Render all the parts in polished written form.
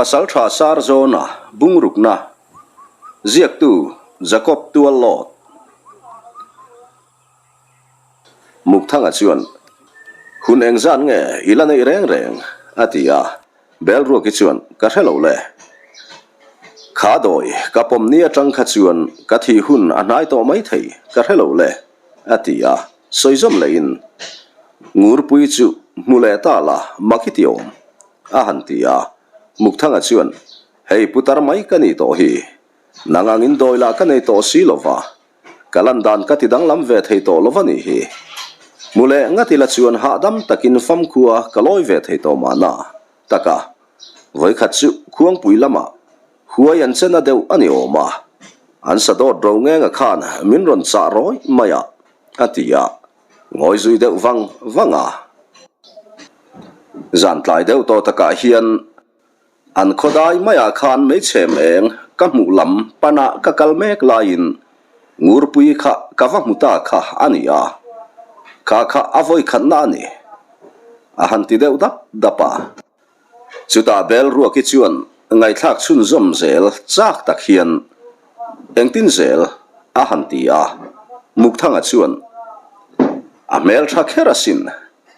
Pasaltha Sarzawna bungrukna ziaktu Jacob Tuallawt. Mukthanga chuan, Hun engzat nge i la neih reng reng? a ti a. Belruaki chuan, Ka hre lo le. Kha dawi, ka pawm ni atang kha chuan ka thih hun a hnai tawh mai thei, ka hre lo le, a ti a. Sawizawm lehin, Ngurpui chu hmu leh ta la, mak i ti awm, a han ti a. Mukthanga chuan, Hei putar mai ka nih tawh hi, nang angin dawi lah ka nei tawh si lo va, Ka lan dan ka ti danglam ve thei tawh lo va nih hi. Hmu leh ngat ila chuan hahdam takin famkhua ka lawi ve thei tawh mahna. Taka, vawikhat chu Khuangpui lamah huai an chena deuh a ni awm a, an sa dawt ro ngenga khan min rawn chah rawi mai a, a ti a, ngawi zui deuh vang vang a. Zan tlai deuh tawh takah hian An khawdai maiah khan hmeichhem eng ka hmuh lam panah ka kal mek laiin Ngurpui kha ka va hmu ta kha a ni a, kha kha a vawi khatna a ni, a han ti deuh dap dap a. Chutah Belruaki chuan ngaihthlak chhunzawm zel chak tak hian engtin zel a han ti a, Mukthanga chuan a hmeltha kher asin.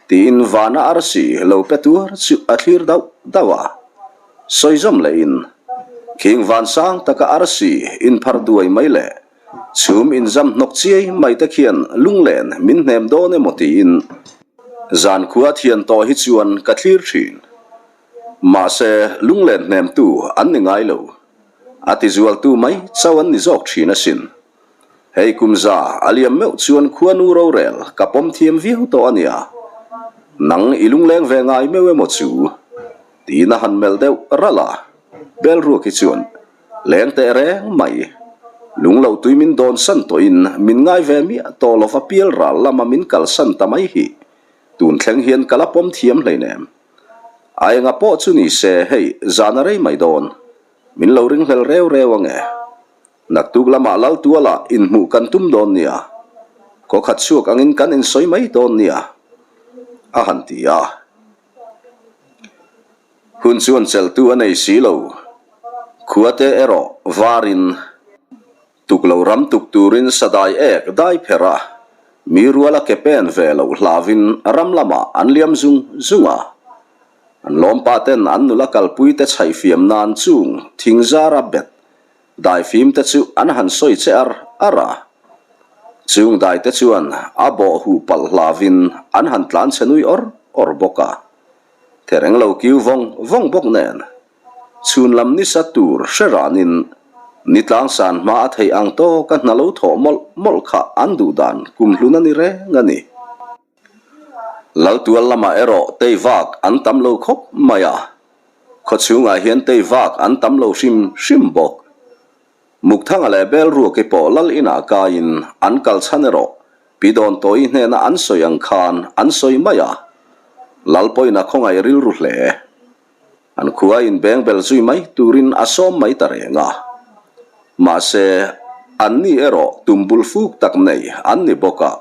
Tiin vana arsi lo pe tuar chu a thlir dauh dauh a. Sawi zawm lehin, Khing van sang taka arsi inphar duai mai leh chhum inzam hnawk chiai mai te khian lunglen min hnem dawn emaw tiin zankhua thian tawh hi chuan ka thlir thin. Mahse, lunglen hnemtu an ni ngai lo. A tizualtu mai chauh an ni zawk thin asin. Hei kum za a liam meuh chuan khuanu rorel ka pawm thiam viau tawh a nia. Nang i lungleng ve ngai meuh emaw chu? Tiin a han melh deuh ralh a. Belruak hi chuan leng teh reng mai. Lung loh tui min dawn san tawhin min ngai ve miah tawh lova pial ral lama min kalsan ta mai hi tun thleng hian ka la pawm thiam hleinem. A enga pawh chu ni se hei zan a rei mai dawn. Min lo ringhlel reu reu ange. Naktuk lamah lal tualah inhmuh kan tum dawn nia, khaw khat chhuak angin kan insawi mai dawn nia, a han ti a. Hun chuan chelhtu a nei si lo, khuate erawh varin tuk lo ram tuk turin sadai ek dai pherh a, mi ruala ke pen ve loh hlauin ram lamah an liam zung zung a. An lawmpa ten an nula kalpuite chhaihfiam nan chung thingzara bet Daifim te chu an han sawi che ar ar a, chung dai te chuan a bawh huh palh hlauvin an han tlan chhe nui awr awr bawk a. Thereng lo kiu vawng vawng bawk nen chhun lam nisa tur hre ranin ni tlangsan hma a theih ang tawka hna lo thawh mawlh mawlh kha an duh dan kumhlun a ni reng a ni. Laltual lamah erawh tei vak an tam lo khawp mai a, khawchhungah hian tei vak an tam lo hrim hrim bawk. Mukthanga leh Belruaki pawh lal inah kaiin an kal chhan erawh Pi Dawntawi hnena an sawi ang khan an sawi mai a, lal pawhin a khawngaih rilru hle. An khua inbeng bel zui mai turin a sawm mai ta reng a. Mahse, anni erawh tum bul fuk tak nei an ni bawk a,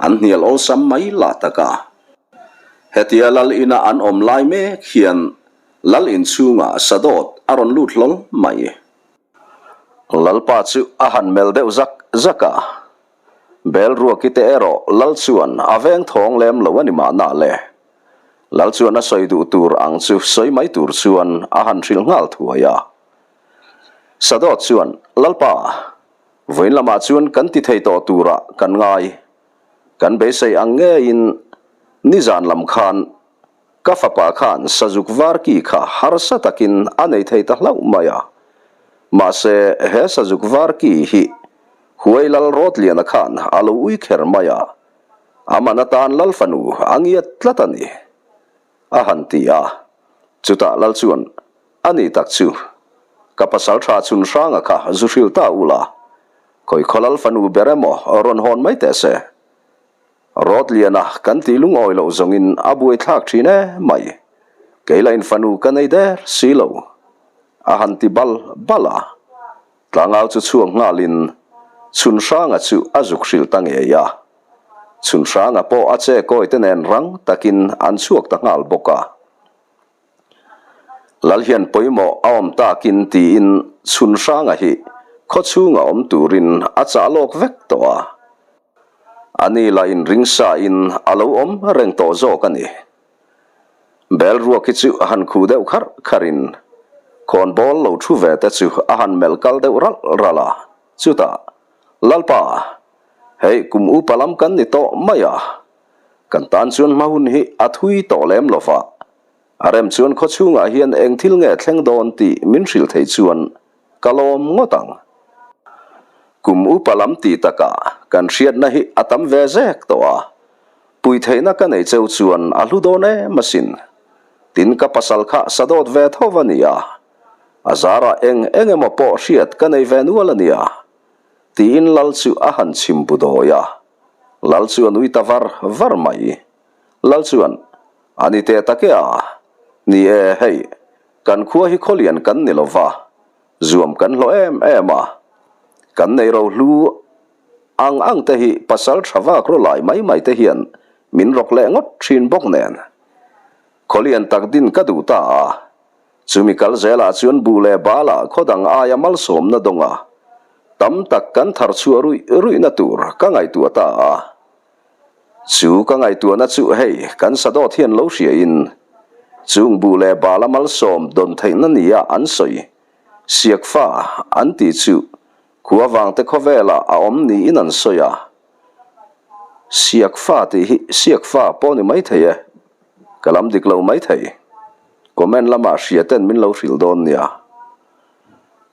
An hnial awlsam mai lah tak a. Hetia lal ina an awm lai mek hian lal inchhungah sadawt a rawn lut hlawl mai. Lalpa chu a han melh deuh zak zak a. Belruaki te erawh lal chuan a veng thawng lem lo a ni mahna le. Lal chuan a sawi duh tur ang chu sawi mai tur chuan a han hrilh nghal thuai a. Sadawt chuan, Lalpa, Vawiin lamah chuan kan ti thei tawh turah kan ngai. Kan beisei ang ngeiin nizan lam khan ka fapa khan sazuk varki kha harsa takin a nei thei ta hlauh mai a. Mahse he sazuk varki hi Huai Lal Rawtliana khan a lo ui kher mai a, a man atan Lal fanu a ngiat tlat a ni, a han ti a. Chutah Lal chuan A ni tak chu, ka pasal tha chhun hranga kha zu hrilh ta ula, khawi khawlal fanu ber emaw rawn hawn mai teh se. Rawtliana kan tih lungawi loh zawngin a buai thlak thin e mai, kei lain fanu ka nei der si lo, a han ti bal bal a. Tlangau chu chhuak nghalin chhun hranga chu a zuk hrilh ta ngei a. Chhun hranga pawh a che kawi te nen rang takin an chhuak ta nghal bawk a. Lal hian pawimawh a awm takin tiin Chhunhranga hi khawchhunga awm turin a chah lawk vek tawh a. A ni lah inringsa in a lo awm reng tawh zawk a ni. Bel ruak hi chu a han khu deuh kharh kharhin khawnbawl lo thu ve te chu a han melh kal deuh ralh ralh a. Chutah, Lalpa, hei kum upa lam kan ni tawh mai a, kan tan chuan hma hun hi a thui tawh lem lo va, a rem chuan khawchhungah hian eng thil nge thleng dawn tih min hrilh thei chuan ka lawm ngawt ang. Kum upa lam tih takah kan hriatna hi a tam ve zek tawh a, pui theihna ka nei cheu chuan a hlu dawn em asin. Tin ka pasal kha sadawt ve tho a ni a, a zarah eng eng emaw pawh hriat ka nei ve nual a nia, tiin Lal chu a han chhim bu dawi a. Lal chu a nui ta var var mai. Lal chuan, A ni teh tak e a, ni e hei, kan khua hi khawlian kan ni lo va, zuam kan hlawh em em a, kan nei ro hlu ang ang te hi pasal tha vak raw lai mai mai te hian min rawk leh ngawt thin bawk nen. Khawlian tak din ka duh ta a, chumi kal zelah chuan buh leh balah khaw dang aia malsawmna dawnga tam tak kan thar chhuah ruih ruihna tur ka ngaihtuah ta a. Chu ka ngaihtuahna chu hei kan sadawt hian lo hriain chung buh leh bala malsawm dawn theihna nia an sawi siakfa an tih chu khua vangte khawvelah a awm niin an sawi a. Siakfa tih hi siakfa pawh ni maithei e, ka lam dik lo maithei. Comment lamah hria ten min lo hrilh dawn nia.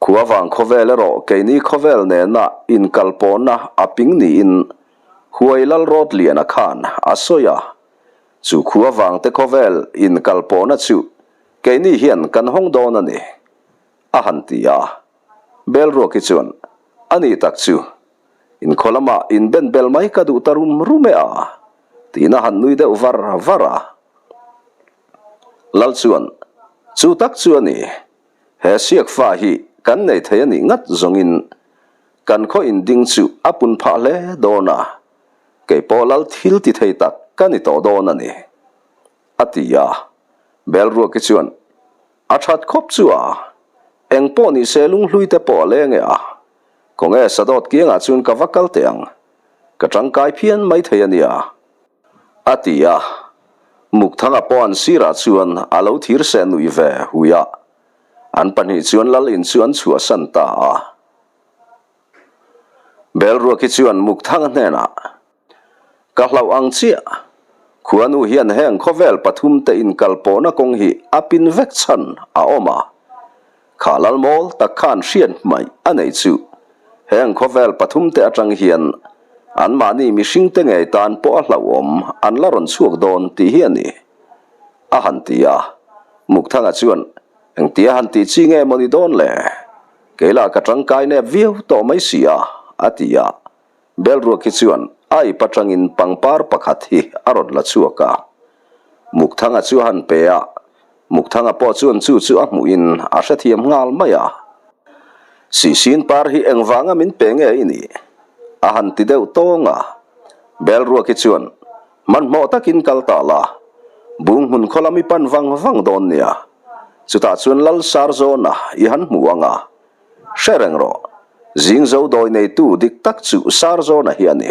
Khua vang khawvel erawh keini khawvel nena inkalpawhna a ping niin Huai Lalrawtliana khan a sawi a, Chu khua vangte khawvel inkalpawhna chu keini hian kan hawng dawn a ni, a han ti a. Belruaki chuan, A ni tak chu, inkhaw lamah inben bel mai ka duh ta rum rum e a, tiin a han nui deuh var var a. Lal chuan, Chu tak chu a ni, he siakfa hi kan nei thei a nih ngat zawngin Kan khaw inding chu a pun phah hle dawn a, kei pawh lal thil ti thei tak ka ni tawh dawn a ni, a ti a. Belruaki chuan, A that khawp chu a, eng pawh ni se lunghlui te pawh a leng e a, khawnge sadawt kiangah chuan ka va kal teh ang, ka tangkai phian mai thei a nia, a ti a. Mukthanga pawh an sirah chuan a lo thir seh nuih ve hui a, an pahnih chuan lal in chu an chhuahsan ta a. Belruaki chuan Mukthanga hnenah, Ka hlauh ang chiah, khuanu hian heng khawvel pathumte inkalpawhna kawng hi a pin vek chhan a awm a, kha lalmawl tak khan hriat hmaih a neih chu heng khawvel pathumte atang hian anmahni mihringte ngei tan pawh a hlauhawm an la rawn chhuak dawn tih hi a ni, a han ti a. Mukthanga chuan, Engtia han tih chi nge maw ni dawn le? Kei lah ka tangkai nep viau tawh mai si a, a ti a. Belruak hi chuan a ip atangin pangpar pakhat hi a rawn la chhuak a. Mukthanga chu a han pe a, Mukthanga pawh chuan chu chu a hmuhin a hrethiam nghal mai a. Sihsin par hi engvanga min pe nge i nih? a han ti deuh tawng a. Belruak hi chuan hmanhmawh takin kal ta la, bung hmun khaw lam i pan vang vang dawn nia. Chutah chuan Lal Sarzawna i han hmu ang a, hre reng rawh, Zingzo dawi neitu dik tak chu Sarzawna hi a ni.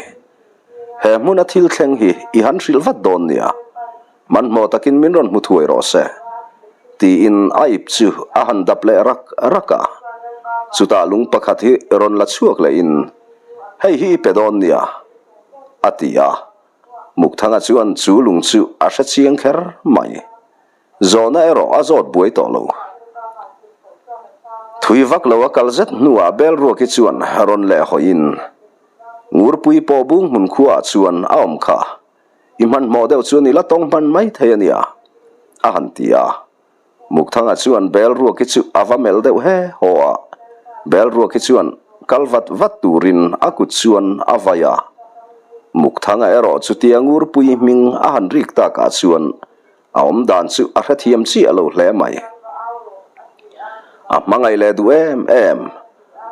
He hmuna thil thleng hi i han hrilh vat dawn nia, hmanhmawh takin min rawn hmu thuai rawh se, tiin a ip chu a han dap leh rak rak a. Chutah lung pakhat hi rawn la chhuak lehin, Hei hi i pe dawn nia, a ti a. Mukthanga chuan chu lung chu a hre chiang kher mai. Zawhna erawh a zawt buai tawh lo. Thui vak lo a kal zet hnuah Belruaki chuan rawn leh hawiin Ngurpui pawh bung hmun khuaah chuan a awm kha. I hmanhmawh deuh chuan i la tawng hman mai thei a nia, a han ti a. Mukthanga chuan Belruaki chu a va melh deuh he haw a. Belruaki chuan kal vat vat turin a kut chuan a vai a. Mukthanga erawh chutia Ngurpui hming a han rik takah chuan A awm dan chu a hrethiam chiah lo hle mai. A hmangaih leh duh em em,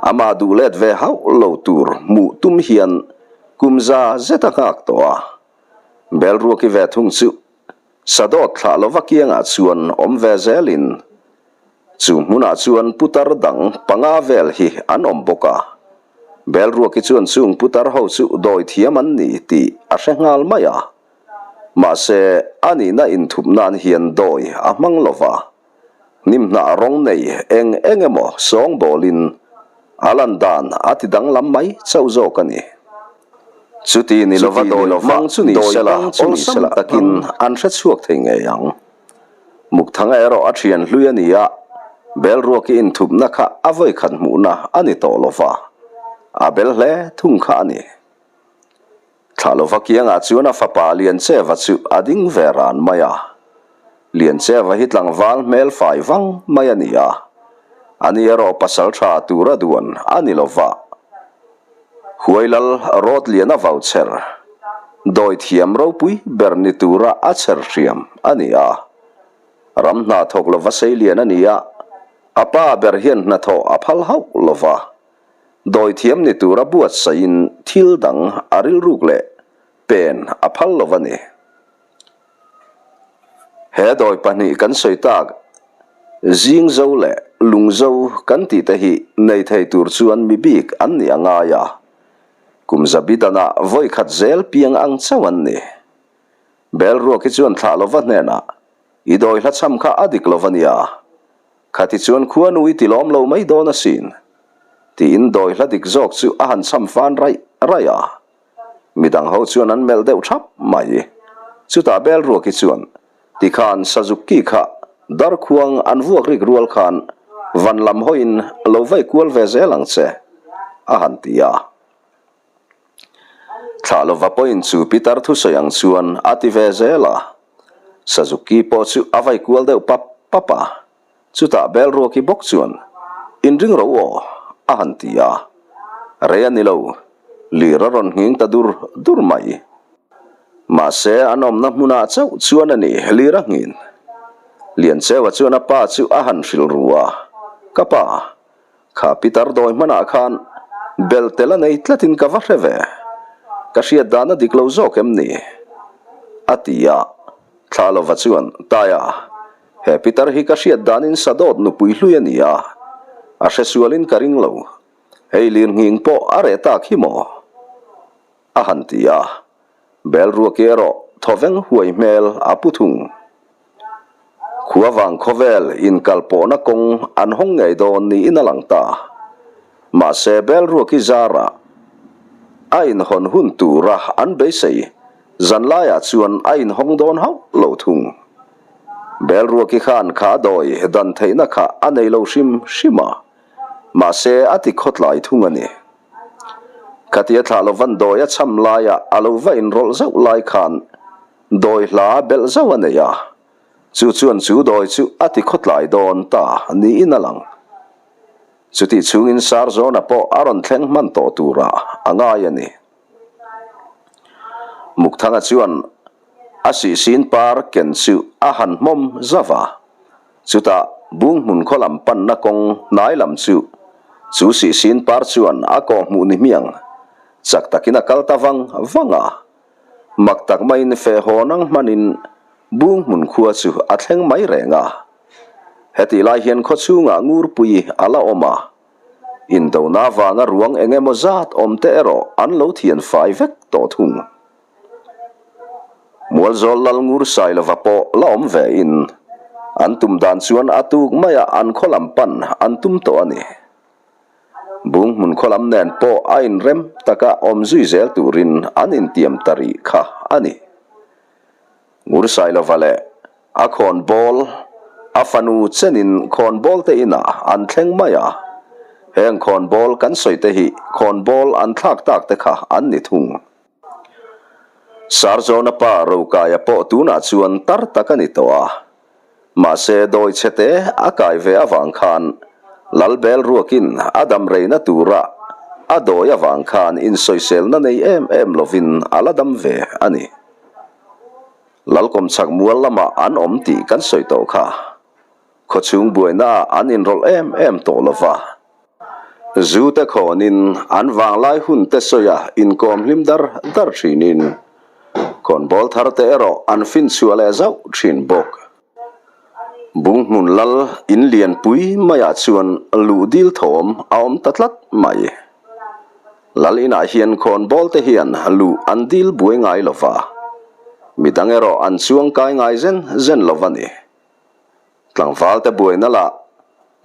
amah duh let ve hauh lo tur hmuh tum hian kum za zet a nghak tawh a. Belruaki ve thung chu Sadawt thlah lova kiangah chuan awm ve zelin. Chu hmunah chuan putar dang panga vel hi an awm bawk a. Belruaki chuan chung putar ho chu dawi thiam an ni tih a hre nghal mai a. Mahse, a nihna inthup nan hian dawi a hmang lo va. Hnimhnah rawng nei eng eng emaw sawngbawlin a lan dan a ti danglam mai chauh zawk a ni. Chuti ni lova dawi hmang chu ni sela awlsam takin an hre chhuak thei ngei ang. Mukthanga erawh a thian hlui a ni a, Belruaki inthupna kha a vawikhat hmuhna a ni tawh lova, a bel hle thung kha a ni. Thlah lova kiangah chuan a fapa Liancheva chu a ding ve ran mai a. Liancheva hi tlangval hmel fai vang mai a ni a, ani erawh pasal tha tura duan a ni lova. Huailal Rawtliana vau chher, dawi thiam ropui ber ni tura a chher hriam a ni a. Ram hna thawk lova seilian a ni a, a pa ber hian hnathawh a phal hauh lova. Dawithiam ni tura buatsaihin thil dang a rilruk leh pen a phal lo a ni. He dawi pahnih kan sawi tak, Zingzo leh Lungzo kan tih te hi nei thei tur chuan mi bik an nih a ngai a, kum zabi danah vawi khat zel piang ang chauh an ni. Belruak hi chuan thlah lova hnenah, I dawi hlachham kha a dik lo a nia. Khati chuan khuanu i ti lawm lo mai dawn asin, tiin dawi hla dik zawk chu a han chham fan raih raih a. Midang ho chuan an melh deuh thap mai. Chutah Belruaki chuan, Tikhan Sazuki kha darkhuang an vuak rik rual khan van lam hawiin lo vai kual ve zel ang che, a han ti a. Thlah lova pawhin chu Pitar thusawi ang chuan a ti ve zel a. Sazuki pawh chu a vai kual deuh pap pap a, chutah Belruaki bawk chuan, Inring ro aw, a han ti a. Rei a ni lo, lir a rawn nghing ta dur dur mai. Mahse, an awmna hmunah chauh chuan a ni lir a nghin. Liancheua chuan a pa chu a han hrilh ru a, Ka pa, Kha Pitar dawi hmanah khan bel tel a nei tlatin ka va hre ve, ka hriat dan a dik lo zawk em ni? A ti a, thla lova chuan, Taia, he Pitar hi ka hriat danin Sadawt nupui hlui a ni a, a hre sualin ka ring lo, hei lirnghing pawh a reh tak hi maw? A han ti a, Belruaki erawh thawveng huai hmel a pu thung. Khua vang khawvel inkalpawhna kawng an hawng ngei dawn niin a lang ta. Mahse Belruaki zarah a inhawn hun tura an beisei zanlaiah chuan a inhawng dawn hauh lo thung. Belruaki khan kha dawi dan theihna kha a nei lo hrim hrim a, mahse a ti khawtlai thung a ni. Khatia thlah lovan dawi a cham laia a lo va inrawlh zauh lai khan dawi hla belh zauh a nei a, chu chuan chu dawi chu a ti khawtlai dawn ta niin a lang. Chutih chhungin Sarzawna pawh a rawn thleng hman tawh turah a ngai a ni. Mukthanga chuan a sihsin par ken chu a han hmawm zauh a. Chutah Bunghmun khaw lam panna kawng hnai lam chu chu sihsin par chuan a kawh hmuh ni hmiang chak takin a kal ta vang vang a. Mak tak maiin feh haw nang hmanin Bunghmun khua chu a thleng mai reng a. Hetih lai hian khaw chhungah Ngurpui a la awm a. Indona vanga ruang eng emaw zat awm te erawh an lo thian fai vek tawh thung. Mualzawl lal ngur sai lova pawh la awm ve in an tum dan chuan a tuk maia an khaw lam pan an tum tawh a ni. Bung hmun khaw lam nen pawh a inrem taka awm zui zel turin an intiam ta rih kha a ni. Ngur sai lova leh a khawn bawl a fanu chenin khawn bawl te inah an thleng mai a, heng khawn bawl kan sawi te hi khawn bawl an thlak tak te kha an ni thung. Sarzawna pa Rokaia pawh tunah chuan tar tak a ni tawh a, mahse dawi chhete a kai ve avang khan Lalbel ruakin a dam reina tura a dawi avang khan insawiselna nei em em lovin a la dam ve a ni. Lalkawmchhak mual lamah an awm tih kan sawi tawh kha. Khawchhung buainaah an inrawlh em em tawh lo va. Zu te khawnin an vanglai hun te sawia inkawm hlim dar dar thinin khawnbawl thar te erawh an finchhuah leh zauh thin bawk. Bunghmun lal in lianpui maiah chuan luh dil thawm a awm ta tlat mai. Lal inah hian khawnbawl te hian luh an dil buai ngai lo va, midang erawh an chuang kai ngai zen zen lo va ni. Tlangval te buaina lah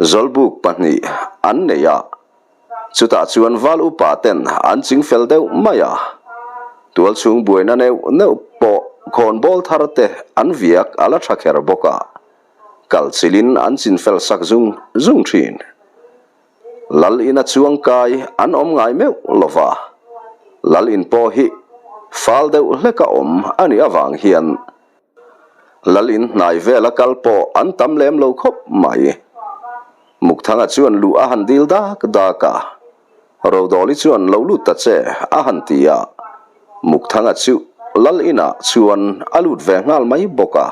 Zawlbuk pahnih an nei a, chutah chuan val upa ten an ching fel deuh mai a, tualchhung buaina neuh neuh pawh khawnbawl thar te an viak a la tha kher bawk a, kal chilhin an chin fel sak zung zung thin. Lal ina chuang kai an awm ngai meuh lo va, Lal in pawh hi fal deuh hleka awm a nih avang hian Lal in hnai vela kal pawh an tam lem lo khawp mai. Mukthanga chuan luh a han dil dak dak a, Rodawli chuan lo lut ta che a han ti a, Mukthanga chu Lal inah chuan a lut ve nghal mai bawk a.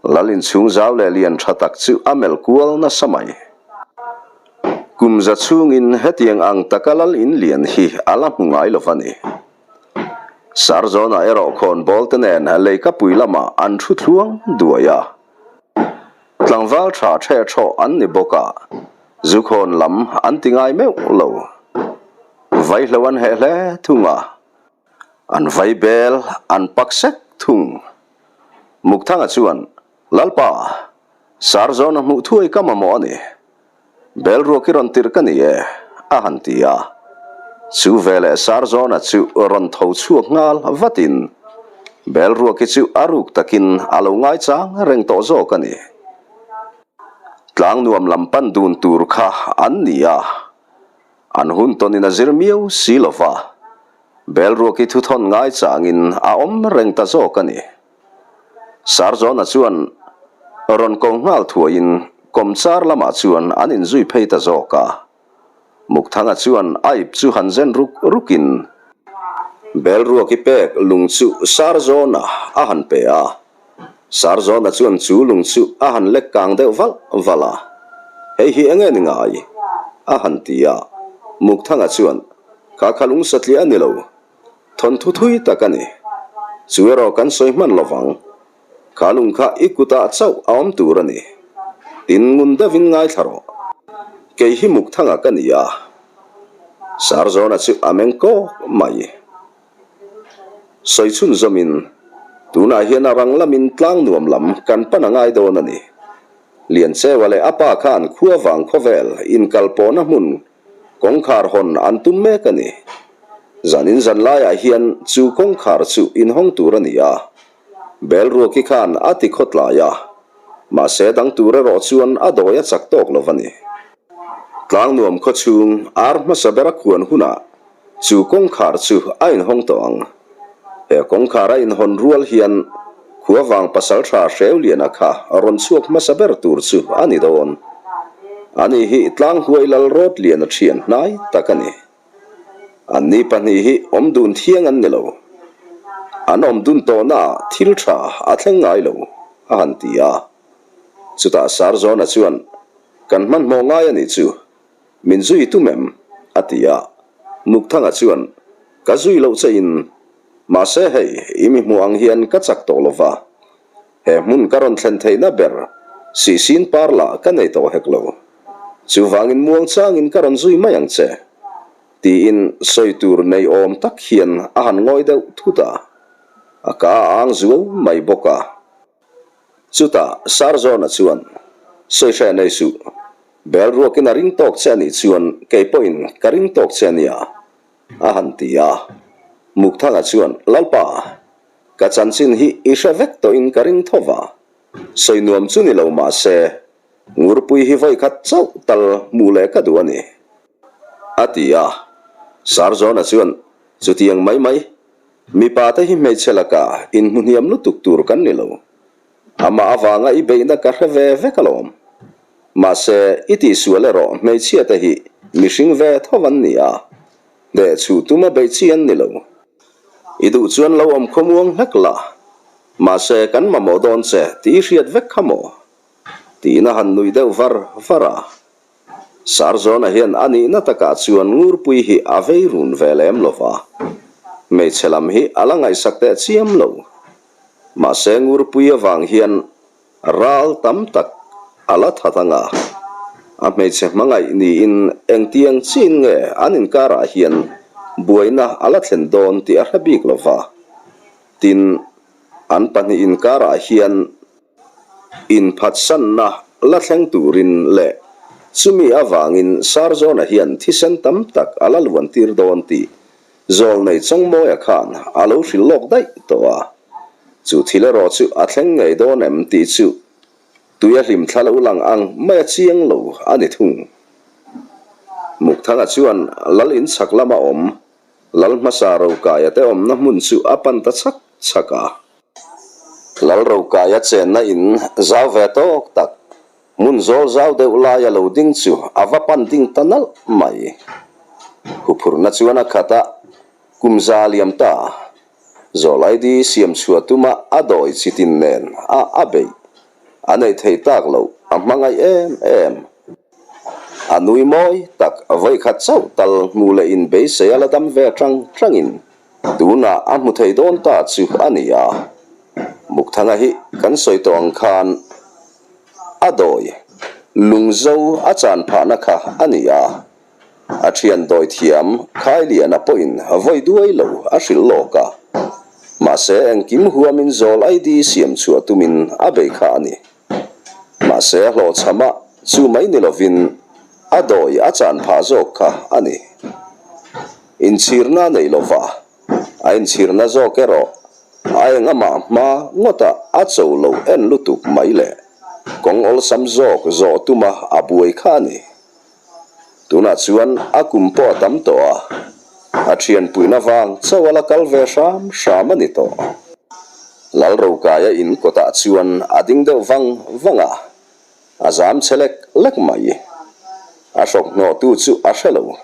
Lal inchhung zau leh lian tha tak chu a melh kual nasa mai. Kum za chhungin hetiang ang taka Lal in lian hi a la hmu ngai lo va ni. Sarzawnah erawh khawnbawl te nen leikapui lamah an thu thluang duai a. Tlangval tha ṭheh ṭhawh an ni bawk a, zu khawn lam an ti ngai meuh lo. Vaihlo an heh hle thung a, an vai bel an pak sek thung. Mukthanga chuan, Lalpa, Sarzawna hmuh thuai ka mamawh a ni. Bel ruak i rawn tirh ka ni e, a han ti a. Chu veleh Sarzawna chu rawn tho chhuak nghal vatin Bel ruaki chu a ruk takin a lo ngaichang reng tawh zawk a ni. Tlang nuam lam pan dun tur kha an ni a, an hun tawnin a zir miau si lo va, Bel ruaki thuthawn ngaichangin a awm reng ta zawk a ni. Sarzawna chuan rawn ko nghal thuaiin kawmchar lamah chuan an inzui phei ta zawk a. Mukthanga chuan a ip chu han zen ruk rukin Belruaki pek lung chu Sarzawna a han pe a. Sarzawna chuan chu lung chu a han lek kang deuh valh valh a. Hei hi enge ni ngai? a han ti a. Mukthanga chuan, Kha kha lung satliah a ni lo. Thawnthu thui tak a ni. Chu erawh kan sawi hman lo vang. Kha lung kha i kutah chauh a awm tur a ni. Tin ngun deuhin ngaithla rawh. Kei hi Mukthanga ka ni a. Sarzawna chu a meng kawk mai. Sawi chhun zawmin, tunah hian a rang lamin tlang nuam lam kan pan a ngai dawn a ni. Liancheua leh a pa khan khua vang khawvel inkalpawhna hmun Kawngkhar hawn an tum mek a ni. Zanin zan laiah hian chu kawngkhar chu inhawng tur a ni a. Belruaki khan a ti khawtlai a, mahse dang tur erawh chuan a dawi a chak tawk lo a ni. Tlangnuam khawchhung ar hmasa ber a khuan hunah Chu kawngkhar chu a inhawng tawh ang. He kawngkhar a inhawn rual hian Khuavang pasaltha Hreuliana kha rawn chhuak hmasa ber tur chu a ni dawn. Ani hi Tlanghuai Lal Rawtliana thian hnai tak a ni. Anni pahnih hi awm dun thiang an ni lo. An awm dun tawhnaah thil tha a thleng ngai lo, a han ti a. Chutah Sarzawna chuan, Kan hmanhmawh ngai a nih chu. Min zui tum em? a ti a. Mukthanga chuan, Ka zui loh che in, mahse hei, i mi hmuh ang hian ka chak tawh lo va. He hmun ka rawn thlen theihna ber sihsin par lah ka nei tawh hek lo. Chuvangin muangchangin ka rawn zui mai ang che, tiin sawi tur nei awm tak hian a han ngawi deuh thut a. A ka a ang zuau mai bawk a. Chutah Sarzawna chuan, Sawihreh nei suh, bel ruakin a ring tawk che a nih chuan kei pawhin ka ring tawk che a nia, a han ti a. Mukthanga chuan, Lalpa, ka chanchin hi i hre vek tawhin ka ring tho va, sawi nuam chu ni lo mah se, Ngurpui hi vawikhat chauh tal hmuh leh ka duh a ni, a ti a. Sarzawna chuan, Chutiang mai mai, Mipa te hi hmeichhe laka inhmu hniam lutuk tur kan ni lo. Amah avanga i beihna ka hre ve vek alawm. Mahse, i tihsual erawh hmeichhia te hi mihring ve tho an ni a, hneh chhuh tuma beih chi an ni lo. I duh chuan lo awm khawmuang hlek la, mahse kan mamawh dawn che tih i hriat vek kha maw? Tiin a han nuih deuh var var a. Sarzawna hian a nihna takah chuan Ngurpui hi a vei run ve lem lo va, hmeichhe lam hi a la ngaihsak teh chiam lo. Mahse Ngurpui avang hian Ral tam tak a la that ang a, a hmeichhe hmangaih niin engtiang chin nge an inkarah hian buaina a la thlen dawn tih a hre bik lo va. Tin, an pahnih inkarah hian inphatsanna la thleng turin leh chumi avangin Sarzawna hian thisen tam tak a la luantir dawn tih Zawlnei Chawngmawia khan a lo hrilh lawk daih tawh a, chu thil erawh chu a thleng ngei dawn em tih chu tui a hlim thla lo lang ang mai a chiang lo a ni thung. Mukthanga chuan Lal inchhak lama awm Lal hmasa Rokaia te awmna hmun chu a pan ta chhak chhak a. Lal Rokaia chenna in zau ve tawk tak Hmun zawl zau deuh laia lo ding chu a va pan ding ta nalh mai. Huphurhna chuan a khat a, kum za liam ta. Zawl ID siam chhuah tuma a dawi chi tin nen a a beih. A neih theih tak loh a hmangaih em em. A nui mawi tak vawikhat chauh tal hmu leh in beisei a la dam ve tang tangin tunah a hmu thei dawn ta chu a ni a. Mukthanga hi kan sawi tawh ang khan A dawi lungzo a chan phahna kha a ni a, a thian dawi thiam Khailiana pawhin vawi duai lo a hrilh lawk a, mahse engkim huamin zawl ID siam chhuah tumin a bei kha a ni. Mahse a hlawhchham a, chu mai ni lovin a dawi a chan phah zawk kha a ni. Inchhirna nei lova a inchhirna zawk erawh A eng amah hma ngawtah a cho lo en lutuk mai le. Kawng awlsam zawk zawh tuma a buai kha a ni. Tunah chuan a kum pawh a tam tawh a, a thianpuina vang chauh a la kal ve hram hram a ni tawh. Lalrokaia in kawtah chuan a ding deuh vang vang a, a zam che lek lek mai. A hrawk hnawhtu chu a hre lo.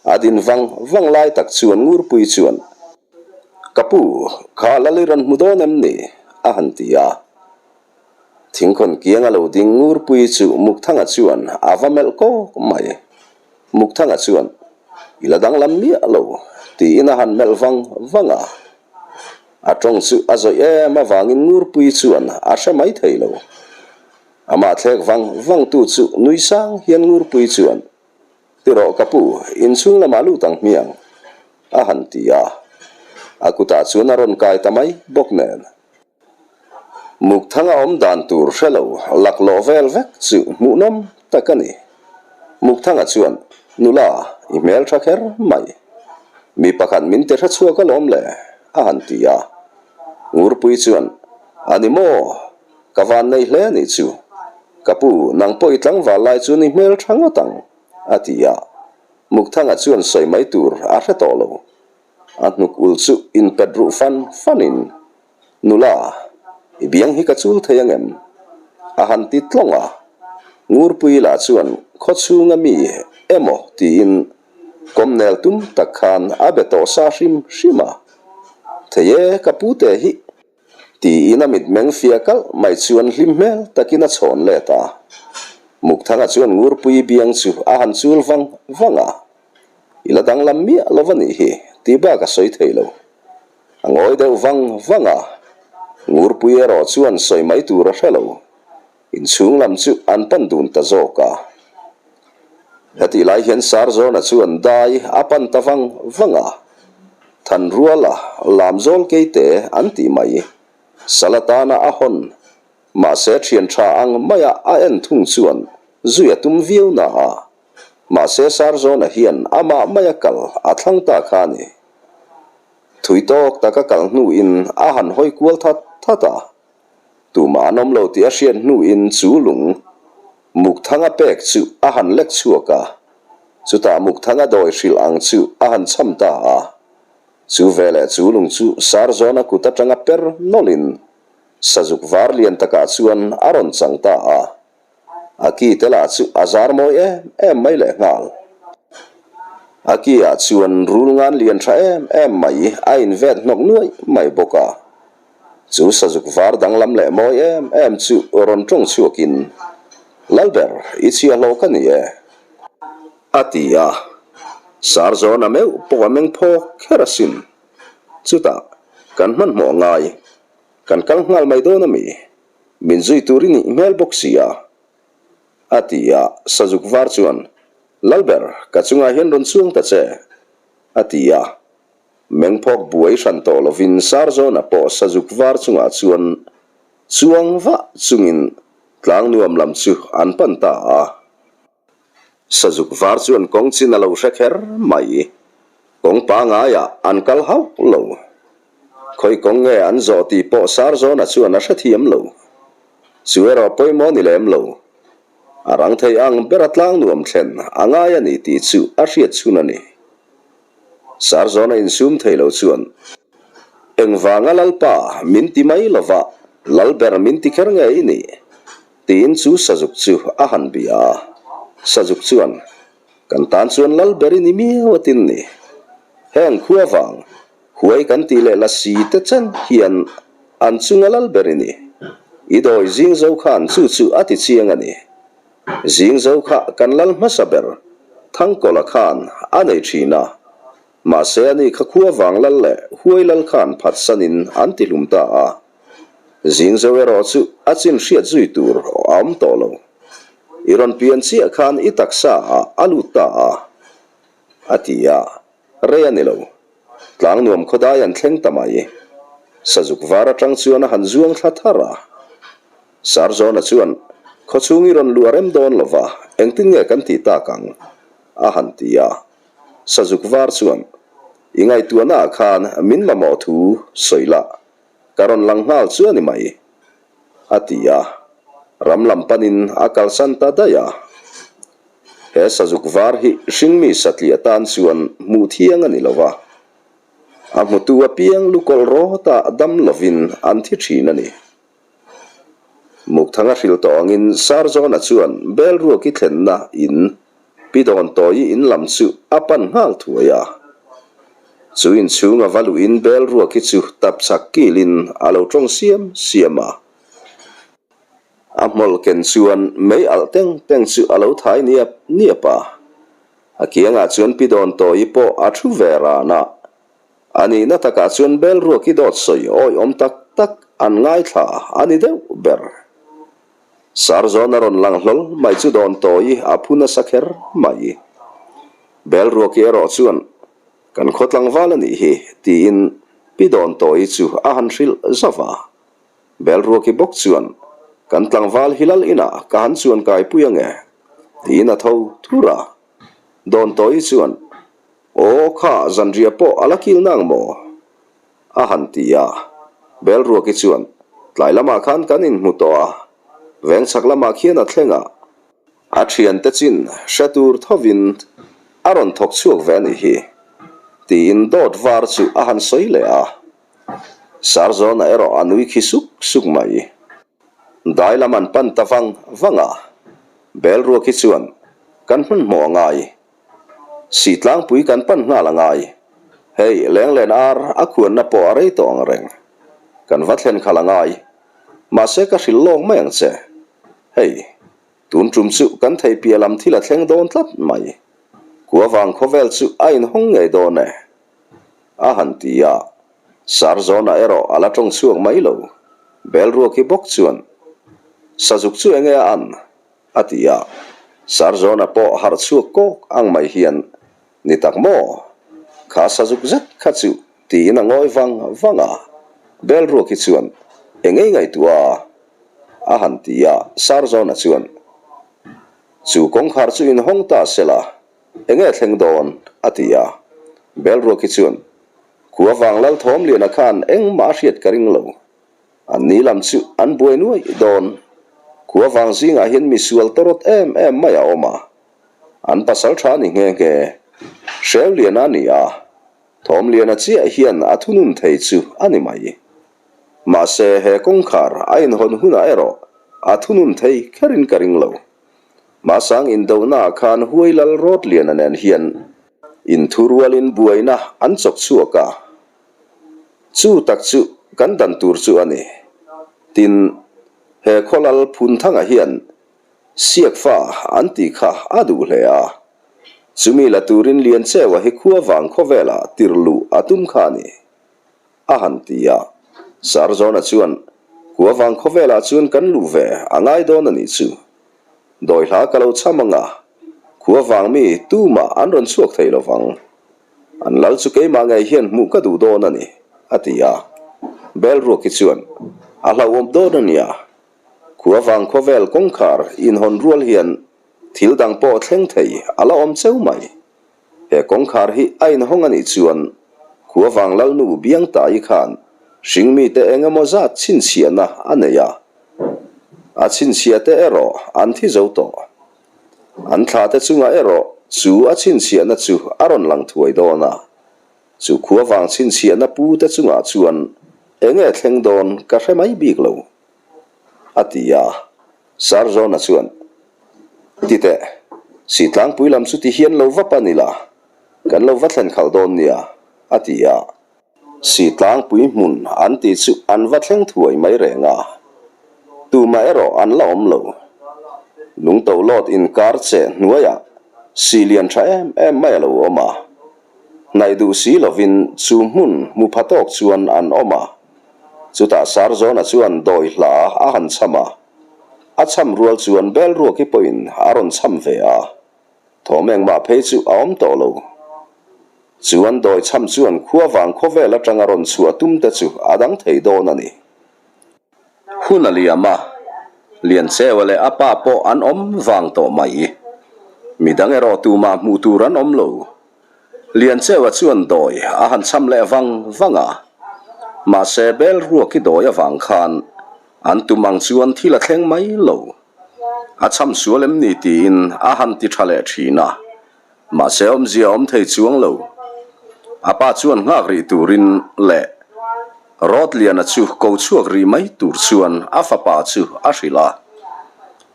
A din vang vang lai tak chuan Ngurpui chuan, Ka pu, kha lal i rawn hmu dawn em ni? a han ti a. Thingkhawn kiang a lo ding Ngurpui chu Mukthanga chuan a va melh kawk mai. Mukthanga chuan, I la danglam miah lo, tiin a han melh vang vang a. A tawng chu a zawih em avangin Ngurpui chuan a hre mai thei lo. Amah thlek vang vangtu chu nui sang hian Ngurpui chuan, Ti rawh ka pu, inchhung lamah lut ang hmiang, a han ti a. A kutah chuan a rawn kai ta mai bawk nen. Mukthanga awm dan tur hre lo laklawh vel vek chu hmuhnawm tak a ni. Mukthanga chuan, Nula, i hmel tha kher mai. Mi pakhat min ti hre chhuak alawm le, a han ti a. Ngurpui chuan, A ni maw? Ka van nei hle a nih chu. Ka pu, nang pawh i tlangval lai chu ni hmel tha ngawt ang, a ti a. Mukthanga chuan sawi mai tur a hre tawh lo. A hnuk ul chu inpet ruh fan fanin, Nula, i biang hi ka chul thei angem? A han ti tlawng a. Ngurpui lah chuan khawchhunga mi emaw tiin kawmnel tum tak khan a be tawh sa hrim hrim a. Thei e, ka pute hi Tiin a mitmeng fia kalh mai chuan hlim hmel takin a chhawn let a. Mukthanga chuan Ngurpui biang chu a han chul vang vang a. I la danglam miah lo va nih hi, tih bak a sawi thei lo. A ngawi deuh vang vang a. Ngurpui erawh chuan sawi mai tur a hre lo. Inchhung lam chu an pan dun ta zawk a. Hetih lai hian Sarzawna chuan dai a pan ta vang vang a, Thanruala lamzawl keite an tih mai. Sal atana a hawn, mahse thian tha ang maia a en thung chuan zui a tum viau na a, mahse Sarzawna hian amah maia kal a thlang ta kha a ni. Thui tawk taka kal hnuin a han hawi kual that that a. Tumah an awm lo tih a hriat hnuin chu lung Mukthanga pek chu a han lek chhuak a, chutah Mukthanga dawi hrilh ang chu a han cham ta a. Chu veleh chu lung chu Sarzawna kut atanga per nawlhin Sazuk var lian takah chuan a rawn chang ta a. A ki te lah chu a zar mawi em em mai leh nghal. A ki ah chuan rul ngan lian tha em em mai a invet hnawk nuaih mai bawk a. Chu sazuk var danglam leh mawi em em chu rawn tawng chhuakin, Lalber, i chhia hlawh ka ni e. A ti a. Sarzawna meuh pawh a meng phawk kher asin. Chutah, kan hmanhmawh ngai, kan kal nghal mai dawn a mi? Min zui tur i nih hmel bawk si a, a ti a. Sazuk var chuan, Lalber, ka chungah hian rawn chuang ta che, a ti a. Mengphawk buai hran tawh lovin Sarzawna pawh sazuk var chungah chuan chuang vah chungin tlang nuam lam chu an pan ta a. Sazuk var chuan kawng chin a lo hre kher mai. Kawng pangaiah an kal hauh lo. Khawi kawng nge an zawh tih pawh Sarzawna chuan a hrethiam lo. Chu erawh pawimawh ni lem lo. A rang thei ang bera tlang nuam thlen a ngai a ni tih chu a hriat chhun a ni. Sarzawna insum thei lo chuan, Engvanga Lalpa min ti mai lova Lalber min ti kher nge i nih? tiin chu Sazuk chu a han bia a. Sazuk chuan, Kan tan chuan Lalber i ni miau a tin ni. Heng khua vang, huai kan tih leh lasi te chen hian an chunga Lalber i ni. I dawi zing zo khan chu chu a ti chiang a ni. Zing zo kha kan lal hmasa ber Thangkawla khan a nei thin a, mahse ani kha khua vang lal leh huai lal khan phatsanin an ti hlum ta a. Zing zo erawh chu a chin hriat zui tur a awm tawh lo. I rawn pian chiah khan i taksa ah a lut ta a, a ti a, rei a ni lo. Tlangnuam khawdai an thleng ta mai. Sazuk var atang chuan a han zuang thla thar a. Sarzawna chuan, Khawchhung i rawn luah rem dawn lo va, engtin nge kan tih tak ang? a han ti a. Sazuk var chuan, I ngaihtuahnaah khan min mamawh thu sawi lah, ka rawn lang nghal chu a ni mai, a ti a. Ram lam panin a kalsan ta daih a. He sazuk var hi hringmi satliah tan chuan hmuh thiang a ni lo va, a hmutu apiang lukawlh rawtah dam lovin an thi thin a ni. Mukthanga hrilh tawh angin Sarzawna chuan Belruaki thlenna in Pi Dawntawi in lam chu a pan nghal thuai a. Chu inchhunga va luhin Belruaki chu tapchhak kilin a lo tawng siam siam a. A hmawlh ken chuan mei alh teng teng chu a lo thai niap niap a. A kiangah chuan Pi Dawntawi pawh a thu ve ran a. A nihna takah chuan Belruaki dawt sawi awihawm tak tak an ngaithla a ni deuh ber. Sarzawn a rawn lang hlawl mai chu dawn tawi a phu nasa kher mai. Belruaki erawh chuan, Kan khaw tlangval a nih hi, tiin Pi Dawntawi chu a han hrilh zauh a. Belruaki bawk chuan, Kan tlangval hi lal inah ka han chuan kaipui ange, tiin a tho thur a. Dawntawi chuan, Aw kha zanriah pawh a la kil nang maw? a han ti a. Belruaki chuan, Tlai lamah khan kan inhmu tawh a, veng chhak lamah khian a thleng a, a thiante chin hre tur thovin a rawn thawk chhuak ve a nih hi, tiin dawt var chu a han sawi leh a. Sarzawna erawh a nui khi suk suk mai. Dai lam an pan ta vang vang a, Belruaki chuan, Kan hmanhmawh a ngai. Si tlangpui kan pan nghal a ngai. Hei, lenglen ar a khuanna pawh a rei tawh ang reng. Kan va thlen khalh a ngai. Mahse ka hrilh lawk mai ang che. Hei, tun tum chu kan thei piah lam thil a thleng dawn tlat mai. Kua vang khawvel chu a inhawng ngei dawn e. A han ti a. Sarzawna erawh a la tawng chhuak mai lo. Belruaki bawk chuan, Sazuk chu enge a an? A ti a, Sarzawna pawh harh chhuak kawk ang mai hian, Ni tak maw? Kha sazuk zet kha chu tiin a ngawi vang vang a. Belruaki chuan, Eng ei ngaihtuah a? A han ti a, Sarzawna chuan, Chu kawngkhar chu inhawng ta sela, eng nge thleng dawn? A ti a. Belruaki chuan, Khua vang Lalthawmliana khan engmah a hriat ka ring lo. An ni lam chu an buai nuaih dawn. Khua vang zingah hian misual tawrawt em em mai a awm a. An pasal tha ni nghe nghe. Hreuliana a ni a, Thawmliana chiah hian a thunun thei chu a ni mai. Mahse he kawngkhar a inhawn hunah erawh a thunun thei kherin ka ring lo. Masang indohnaah khan Huai Lal Rawtliana nen hian inthurualin buaina an chawk chhuak a. Chu tak chu kan dan tur chu a ni. Tin, he khawlal Phunthanga hian Siakfa an tih kha a duh hle a. Chumi la turin Liancheua hi khua vang khawvelah tirh luh a tum kha a ni, a han ti a. Sarzawna chuan. Khuavang khawvelah chuan kan luh ve a ngai dawn a nih chu. Dawi hla ka lo cham ang a, khuavang mi tumah an rawn chhuak thei lo vang. An lal chu keimah ngei hian hmuh ka duh dawn a ni, a ti a. Belruaki chuan, A hlauhawm dawn a nia. Khuavang khawvel kawngkhar inhawn rual hian thil dang pawh thleng thei a la awm cheu mai. He kawngkhar hi a inhawng a nih chuan Khuavang Lalnu Biangtai khan hringmite eng emaw zat chhinchhiahna a nei a, a chhinchhiahte erawh an thi zo tawh. An thlate chungah erawh chu a chhinchhiahna chu a rawn lang thuai dawn a, chu Khuavang chhinchhiahna pute chungah chuan eng nge thleng dawn ka hre mai bik lo, a ti a. Sarzawna chuan, Ti teh, Sitlangpui lam chu ti hian lo va pan ila, kan lo va thlen khalh dawn nia, a ti a. Sitlangpui hmun an tih chu an va thleng thuai mai reng a, tumah erawh an la awm lo. Lungtolawt inkar cheh hnuaiah si lian tha em em mai a lo awm a, hnaih duh si lovin chu hmun hmu pha tawk chuan an awm a. Chutah Sarzawna chuan dawi hla a han chham a, a chham rual chuan Belruaki pawhin a rawn chham ve a, thawm engmah phei chu a awm tawh lo. Chuan dawi chham chuan khua vang khawvel atanga rawn chhuah tum te chu a dang thei dawn a ni. Hun a liam a, Liancheua leh a pa pawh an awm vang tawh mai. Midang erawh tumah hmuh tur an awm lo. Liancheua chuan dawi a han cham leh vang vang a, mahse bel ruak i dawi avang khan an tum ang chuan thil a thleng mai lo. A cham sual em ni tiin a han ti tha leh thin a, mahse awmzia a awm thei chuang lo. A pa chuan nghak rih turin leh Rawtliana chu ko chhuak rih mai tur chuan a fapa chu a hrilh a.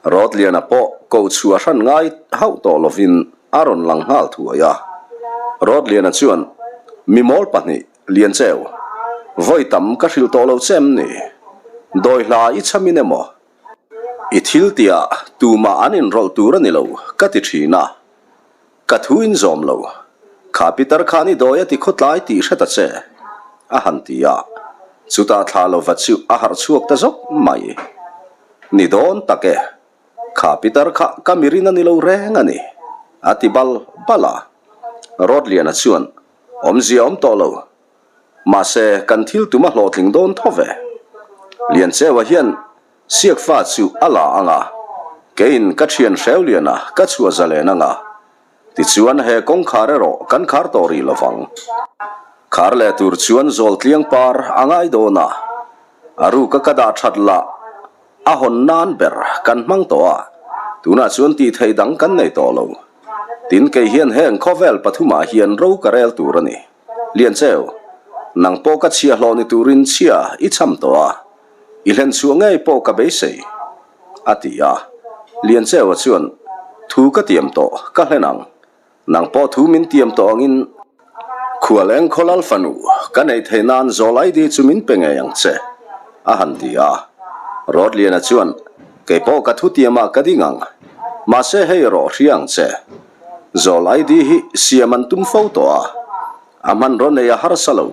Rawtliana pawh ko chhuah hran ngai hauh tawh lovin a rawn lang nghal thuai a. Rawtliana chuan, Mi mawl pahnih, Liancheu, vawi tam ka hrilh tawh lo che em ni? Dawi hla i chhamin emaw? I thil tiah tumah an inrawlh tur a ni lo, ka ti thin a. Ka thu in zawm lo. Kha Pitar khan i dawi a ti khawtlai tih hre ta che, a han ti a. Chutah thla lova chu a harh chhuak ta zawk mai. Ni dawn tak e. Kha Pitar kha ka mirin a ni lo reng a ni, a ti bal bal a. Rawtliana chuan, Awmzia awm tawh lo. Mahse, kan thil tum a hlawhtling dawn tho ve. Liancheua hian Siakfa chu a la ang a, keiin ka thian Hreuliana ka chhuah zalen ang a. Tichuan he kawngkhar erawh kan khar tawh rih lovang. Khar leh tur chuan Zawltliang par a ngai dawn a, a ruka ka dah that lah a hawn nan ber kan hmang tawh a, tunah chuan tih theih dang kan nei tawh lo. Tin kei hian heng khawvel pathumah hian ro ka rel tur a ni. Liancheu, nang pawh ka chhia hlawh ni turin chhia i cham tawh a, i hlen chhuah ngei pawh ka beisei, a ti a. Liancheua chuan, Thu ka tiam tawh, ka hlen ang. Nang pawh thu min tiam tawh angin Khualeng Khawlal fanu ka neih theih nan zawl ID chu min pe ngei ang che, a han ti a. Rawtliana chuan, Kei pawh ka thu tiamah ka ding ang, mahse hei rawh hria ang che. Zawl ID hi siam an tum fo tawh a, a hmanraw nei a harsa lo.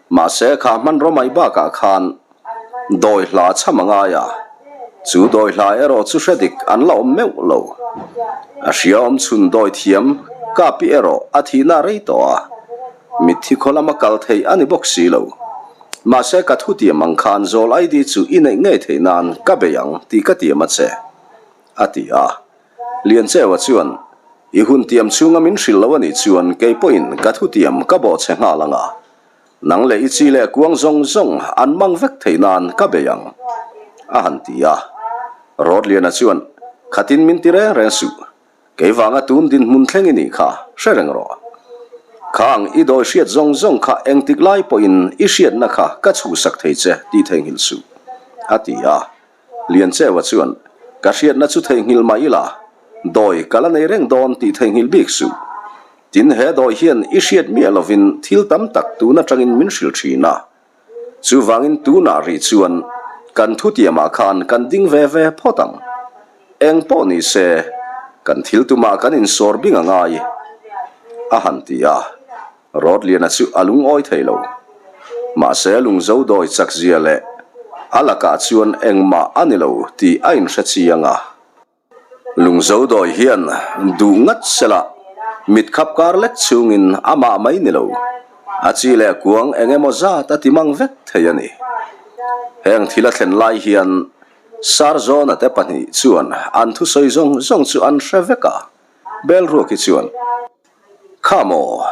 Mahse kha hmanraw mai bakah khan dawi hla chham a ngai a, chu dawi hla erawh chu hre dik an la awm meuh lo. A hria awm chhun dawi thiam Kapi erawh a thihna rei tawh a, mitthi khaw lama kal theih a ni bawk si lo. Mahse ka thutiam ang khan zawl ID chu i neih ngei theih nan ka bei ang tih ka tiam a che, a ti a. Liancheua chuan, I hun tiam chhunga min hrilh lo a nih chuan kei pawhin ka thutiam ka bawhchhe nghal ang a, nang leh i chi leh kuang zawng zawng an mang vek theih nan ka bei ang, a han ti a. Rawtliana chuan, Khatin min ti reng reng suh, kei vanga tun dinhmun thleng i nih kha hre reng rawh. Khang i dawi hriat zawng zawng kha engtik lai pawhin i hriatna kha ka chhuhsak thei che tih theihnghilh suh, a ti a. Liancheua chuan, Ka hriatna chu theihnghilh mah ila, dawi ka la nei reng dawn tih theihnghilh bik suh. Tin, he dawi hian i hriat miah lovin thil tam tak tun atangin min hrilh thin a. Chuvangin tunah rih chuan kan thutiamah khan kan ding ve ve phawt ang. Eng pawh ni se, kan thil tumah kan insawr bing a ngai, a han ti a. Rawtliana chu a lungawi thei lo. Mahse lungzo dawi chak zia leh. A lakah chuan engmah a ni lo tih a inhre chiang a. Lungzo dawi hian duh ngat sela mit khap kar lek chungin amah mai ni lo, a chi leh kuang eng emaw zat a ti mang vek thei a ni. Heng thil a thlen lai hian Sarzawna te pahnih chuan an thusawi zawng zawng chu an hre vek a, Belruaki chuan, Kha maw?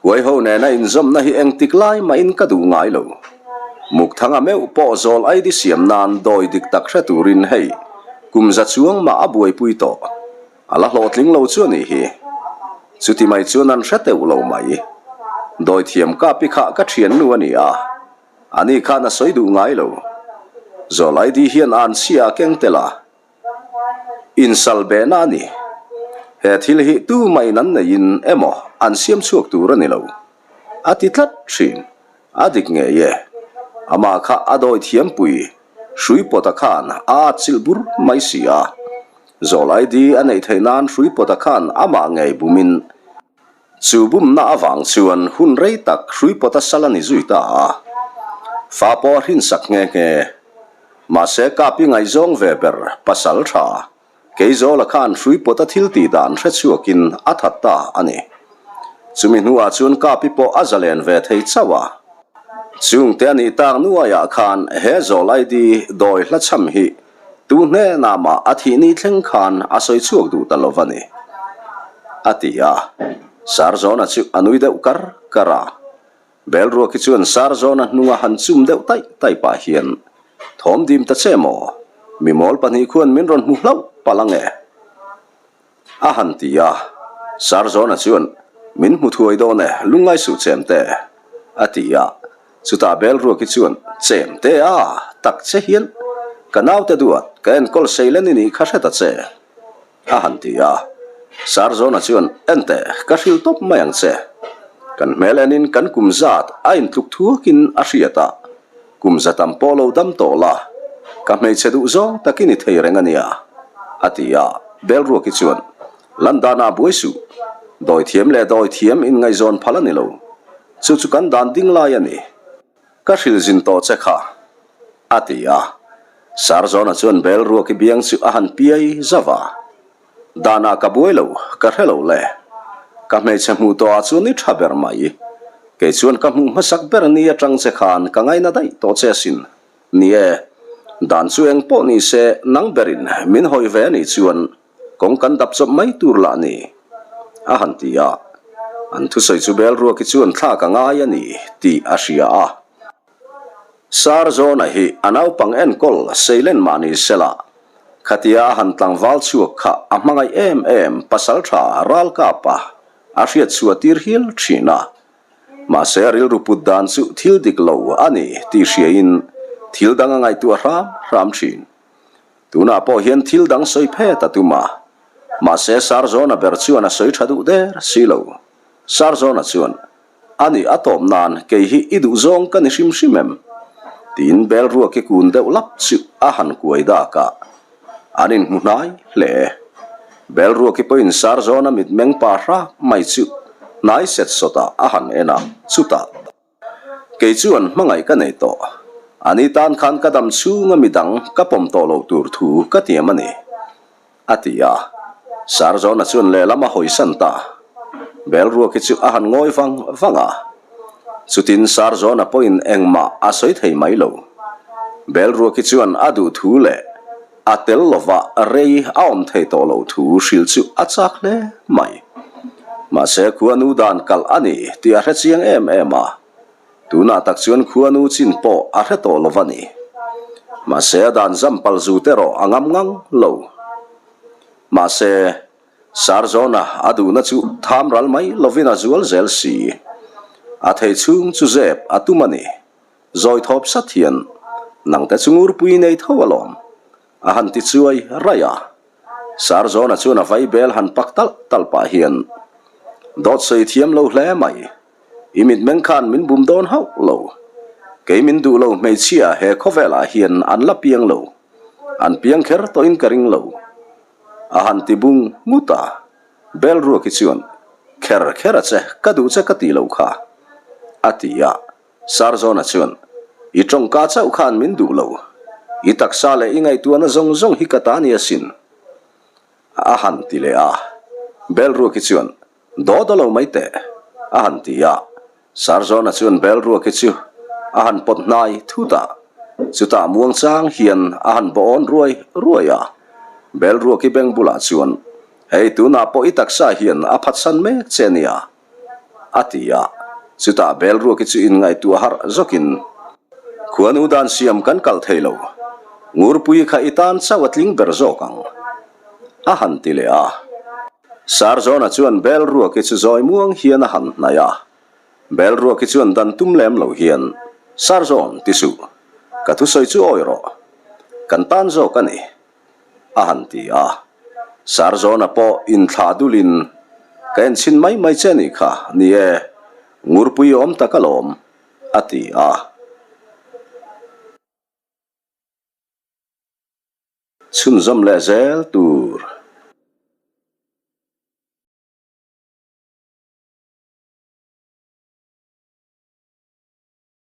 Huaiho nena inzawmna hi engtik lai mahin ka duh ngai lo. Mukthanga meuh pawh zawl ID siam nan dawi dik tak hre turin hei kum za chuang mah a buaipui tawh. A la hlawhtling lo chu a nih hi. Chuti mai chuan an hre teuh lo mai. Dawi thiam kapi kha ka thiannu a ni a, ani khan a sawi duh ngai lo. Zawl ID hian an chhia a keng tel a. Insal behna a ni. He thil hi tumahin an neiin emaw an siam chhuak tur a ni lo. A ti tlat thin. A dik ngei e. Amah kha a dawi thiampui Hruipawta khan a atchilh bur mai si a. Zawl ID a neih theih nan Hruipawta khan amah ngei bumin Chu bumna avang chuan hun rei tak hruipawta sal a ni zui ta a, fa pawh a hrinsak nghe nghe. Mahse Kapi ngaihzawng ve ber pasal tha, Keizawla khan hruipawta thil tih dan hre chhuakin a that ta a ni. Chumi hnuah chuan Kapi pawh a zalen ve thei chauh a. Chungte a nih tak nuaiah khan he zawl ID dawi hla chham hi Tu hnenah mah a thih ni thleng khan a sawi chhuak duh ta lo va ni, a ti a. Sarzawna chu a nui deuh kar kar a. Belruaki chuan Sarzawna hnunga han chum deuh taih taih pah hian, Thawm dim ta che maw? Mimawl pahnih khuan min rawn hmu hlauh palh ang e. A han ti a, Sarzawna chuan, Min hmu thuai dawn e, lungngai suh chemte, a ti a. Chutah Belruaki chuan, Chemte a, tak che hian ka naute duat, ka enkawl seilen i nih kha hre ta che, a han ti a. Sarzawna chuan, Ente, ka hrilh tawp mai ang che. Kan hmel enin kan kum zat a intluk thuakin a hriat a, Kum za tam pawh lo dam tawh la, ka hmeichhe duh zawng takin i thei reng a nia, a ti a. Belruaki chuan, Landanah buai suh, dawithiam leh dawithiam inngaihzawn phal a ni lo, chu chu kan dan ding lai a ni. Ka hrilh zin tawh che kha, a ti a. Sarzawna chuan Belruaki biang chu a han piai zauh a. Danah ka buai lo, ka hre lo le. Ka hmeichhe hmuh tawhah chuan i tha ber mai. Kei chuan ka hmuh hmasak ber ni atang che khan ka ngaina daih tawh che asin. Ni e, dan chu eng pawh ni se nang berin min hawi ve anih chuan kawng kan dap chawp mai tur lah ni, a han ti a. An thusawi chu Belruaki chuan thlak a ngai a ni tih a hria a. Sarzawna hi a naupang enkawl seilen mah ni sela, khatia a han tlangval chhuak kha a hmangaih em em pasaltha ralkapa a hriat chhuah tir hial thin a. Mahse a rilru put dan chu thil dik lo a ni tih hriain thil dang a ngaihtuah hram hram thin. Tunah pawh hian thil dang sawi phet a tum a, mahse Sarzawna ber chuan a sawi tha duh der si lo. Sarzawna chuan A nih a tawp nan kei hi i duh zawng ka ni hrim hrim em? Tiin bel ruak i kun deuh lap chu a han kuai dak a, an inhmu hnai hle. Bel ruak i pawhin Sarzawna mitmeng pa hrak mai chu hnai set sawtah a han en a, chutah. Kei chuan hmangaih ka nei tawh. Ani tan khan ka dam chhunga midang ka pawm tawh loh tur thu ka tiam a ni. A ti a, Sarzawna chuan lehlam a hawisan ta. Belruaki chu a han ngawi vang vang a. Chutin Sarzawna pawhin engmah a sawi thei mai lo. Belruaki chuan a duh thu leh a tel lova rei a awm thei tawh loh thu hrilh chu a chak hle mai. Mahse khuanu dan kalh a ni tih a hre chiang em em a. Tunah tak chuan khuanu chin pawh a hre tawh lo va ni. Mahse a dan zam pal zut erawh a ngam ngang lo. Mahse, Sarzawna a duhna chu tham ral mai lovin a zual zel si. A thei chhung chu zep a tum a ni. Zawi thawp sat hian, Nangte chu ngurpui nei tho alawm, a han ti chuai raih a. Sarzawna chuan a vaibel han pak talh talh pah hian, Dawt sawi thiam lo hle mai. I mitmeng khan min bum dawn hauh lo. Kei min duh lo hmeichhia he khawvelah hian an la piang lo. An piang kher tawhin ka ring lo. A han ti bung ngut a. Bel ruak hi chuan, Kher kher a che, ka duh che ka tih loh kha. A ti a. Sarzawna chuan. I tawngka chauh khan min duh lo. I taksa leh i ngaihtuahna zawng zawng hi ka ta ni asin. A han ti leh a. Belruaki chuan, Daw daw lo mai teh, a han ti a. Sarzawna chuan Belruaki chu a han pawt hnai thut a. Chutah muangchang hian a han bawh awn ruai ruai a. Belruaki beng bulah chuan, Hei tunah pawh i taksa hian a phatsan mek che nia, a ti a. Chutah Belruaki chu inngaihtuah harh zawkin, Khuanu dan siam kan kal thei lo, Ngurpui kha i tan chauh a tling ber zawk ang, a han ti leh a. Sarzawna chuan Belruaki chu zawi muang hian a han hnaih a. Belruaki chuan dan tum lem lo hian, Sarzawn, ti suh. Ka thusawi chu awi rawh. Kan tan zawk a ni. A han ti a. Sarzawna pawh inthlah dulin, Ka enchhin mai mai che nih kha, ni e, Ngurpui awm tak alawm, a ti a. Chhunzawm leh zel tur.